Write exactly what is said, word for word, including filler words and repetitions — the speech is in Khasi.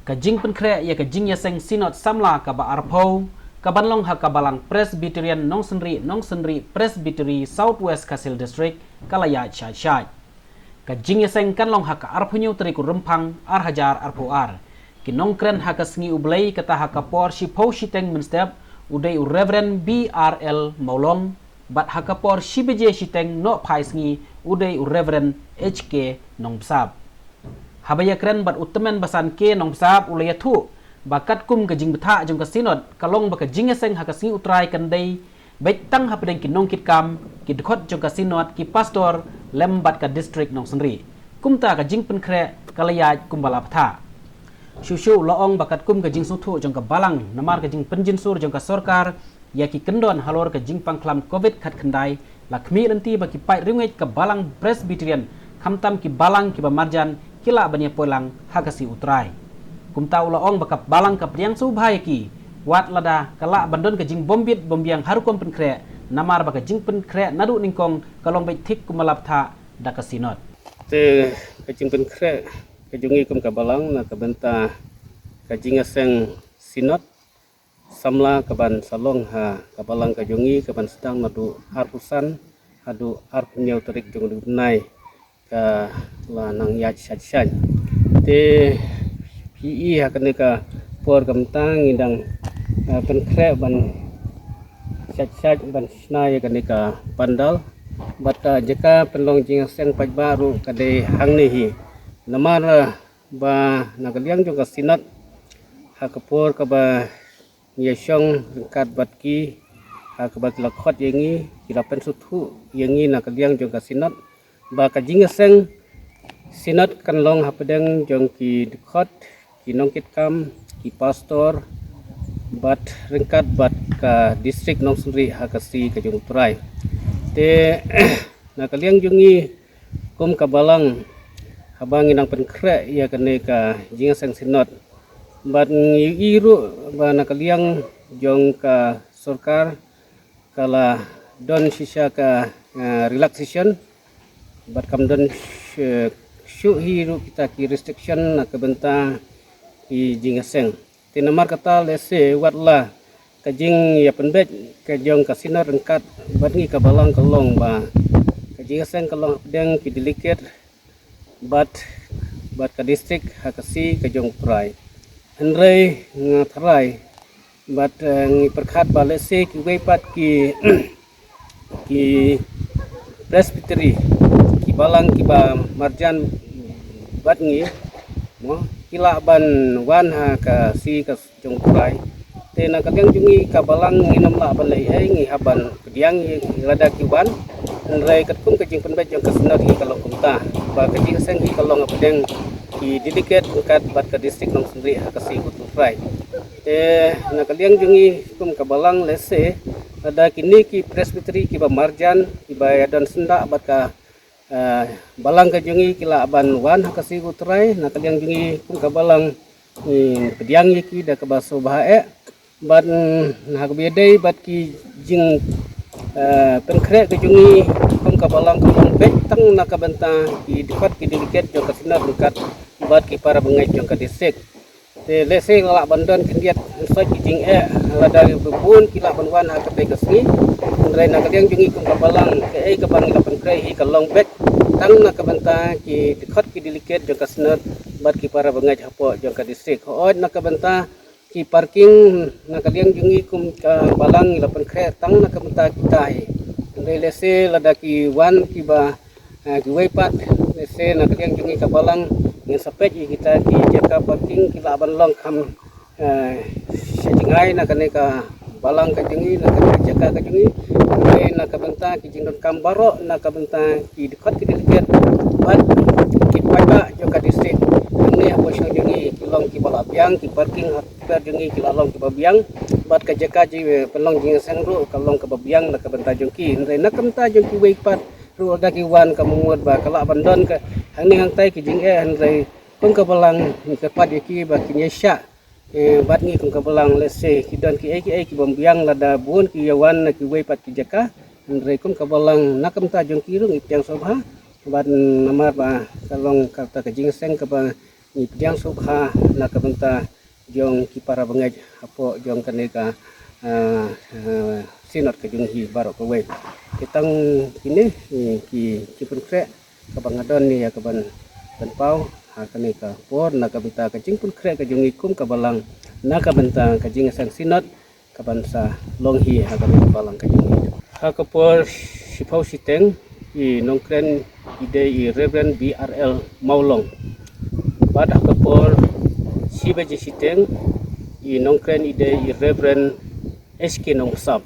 Ka jingpynkhreh ïa ka jingïaseng Synod samla kaba arphew, kaban long ha ka Balang Presbyterian Nongsynrieh, Nongsynrieh Presbytery, South West Khasi Hills District, ka la ïaid shait shait. Ka jingïaseng kan long ha ka arphew hynñiew tarik u Rymphang ar hajar arphew ar. Ki nongkren ha ka sngi U Blei kata ha ka por shiphew shiteng mynstep, u dei u Reverend B R L Mawlong, bad ha ka por shi baje shiteng nohphai sngi, u dei u Reverend H K Nongbsap. Haba ïakren bad u tymmen basan K Nongbsap, u la ïathuh ba katkum ka jingbthah jong ka Synod, ka long ba ka jingïaseng ha ka sngi U Trai kan dei beit tang hapdeng ki nongkitkam, ki dkhot jong ka Synod, ki pastor, lem bad ka district Nongsynrieh. Kumta ka jingpynkhreh ka la ïaid kumba la bthah. Shuh shuh u la ong ba katkum ka jingsngewthuh jong ka Balang namar ka jingpynjynsur jong ka sorkar ïa ki kyndon halor ka jingpang khlam Covid khatkhyndai, la khmih lynti ba ki paid riewngeit ka Balang Presbyterian, khamtam ki Balang kiba marjan, ki lah ban ïa poi lang ha ka sngi U Trai. Kumta u la ong ba ka Balang ka pdiang sngewbha ïa ki, wat lada ka lah ban don ka jingbym bit bym biang ha rukom pynkhreh, namar ba ka jingpynkhreh naduh nyngkong ka long beit thik kumba la bthah da ka Synod. Te ka jingpynkhreh ka jong ngi kum ka Balang na ka bynta ka jingïaseng Synod samla kaban sa long ha ka Balang ka jong ngi, kaban sdang naduh arphew san haduh arphew hynñiew tarik jong u bnai, ka la nang ïaid shait shait. Te phi i ha kane ka por ka mynta ngi dang, eh, pynkhreh ban shait shait ban shna ïa kane ka pandal. Bad ka jaka pynlong jingïaseng paidbah ruh ka dei hangne hi. Namar, eh, ba na ka liang jong ka Synod, ha ka por kaba ngi ïashong ryngkat bad ki, ha kaba ki la khot ïa ngi, ki la pynsngewthuh ïa ngi na ka liang jong ka Synod ba ka jingïaseng Synod kan long hapdeng jong ki dkhot, ki nongkitkam, ki pastor, bad ryngkat bad ka district Nongsynrieh ha ka sngi ka jong U Trai. Te na ka liang jong ngi kum ka Balang, haba ngi nang pynkhreh ïa kane ka jingïaseng Synod, bad ngi i ruh ba na ka liang jong ka sorkar ka la don shisha ka, eh, relaxation, bad kam don sh-, shuh hi ruh kita ki restriction na ka bynta ki jingïaseng. Te namar kata lehse wat la ka jingïapynbeit ka jong ka Synod ryngkat bad ngi ka Balang ka long ba ka jingïaseng ka long hapdeng ki delegate bad, bad ka district ha ka sngi ka jong U Trai. Hynrei nga tharai bad, eh, ngi pyrkhat ba lehse kiwei pat ki, ki Presbytery, ki Balang kiba marjan bad ngi, mo, ki lah ban wan ha ka sngi ka jong U Trai. Te na ka liang jong ngi ka Balang ngim lah ban leh ei ei, ngi hap ban pdiang ïa lada ki wan. Hynrei katkum ka jingpynbeit jong ka Synod hi ka long kumta, ba ka jingïaseng hi ka long hapdeng ki delegate ryngkat bad ka district Nongsynrieh ha ka sngi U Trai. Te na ka liang jong ngi kum ka Balang lehse lada kine ki Presbytery kiba marjan, kiba ïadon syndah bad ka, eh, Balang ka jong ngi ki lah ban wan ha ka sngi U Trai, na ka liang jong ngi kum ka Balang ngi pdiang ïa ki da kaba sngewbha eh. Bad, mm, na kaba ïadei bad ki jing, eh, pynkhreh ka jong ngi kum ka Balang ka long beit tang na ka bynta ki dkhot, ki delegate jong ka Synod ryngkat bad ki para bangeit jong ka district. Te lehse lah ban don khyndiat hynsoit ki jingeh lada bun ki lah ban wan ha kata ka sngi. Hynrei na ka liang jong ngi kum ka Balang, kaei kaba ngi la pynkhreh hi ka long beit tang na ka bynta ki dkhot, ki delegate jong ka Synod bad ki para bangeit hapoh jong ka district. Hooid, na ka bynta ki parking, na ka liang jong ngi kum ka Balang ngi la pynkhreh tang na ka bynta kita hi. Hynrei lehse lada ki wan kiba, eh, kiwei pat, lehse na ka liang jong ngi ka Balang ngin sa peit ïa kita ki jaka parking ki lah ban long kham, eh, sha jngai na kane ka Balang ka jong ngi, na kane ka jaka ka jong ngi. Hynrei na ka bynta ki jingdonkam baroh, na ka bynta ki dkhot, ki delegate bad ki paidbah jong ka district, hangne hapoh shnong jong ngi ki long kiba la biang, ki parking ha kper jong ngi ki la long kiba biang, bad ka jaka jingpynlong jingïaseng ruh ka long kaba biang na ka bynta jong ki. Hynrei na ka bynta jong kiwei pat ruh lada ki wan, ka mut ba ka lah ban don ka hangne hangtai ki jingeh, hynrei kum ka Balang ngi kyrpad ïa ki ba kin ïaishah, eh, bad ngi kum ka Balang, lehse ki don kiei kiei ki bym biang lada bun ki ïa wan na kiwei pat ki jaka. Hynrei kum ka Balang na ka bynta jong ki ruh ngi pdiang sngewbha. Bad namar ba ka long kata ka jingïaseng kaba ngi pdiang sngewbha na ka bynta jong ki para bangeit hapoh jong kane ka, ah, ah, synod ka jong ngi baroh kawei. Te tang kine, eh, ki jingpynkhreh kaba nga don ïa kaban pynpaw ha kane ka por na ka bynta ka jingpynkhreh ka jong ngi kum ka balang na ka bynta ka jingïaseng synod kaban sa long hi ha kane ka balang ka jong ngi. Ha ka por shiphew shiteng i nongkren i dei i Reverend B R L Mawlong. Bad ha ka por shi baje shiteng i nongkren i dei i Reverend H K Nongpynsap.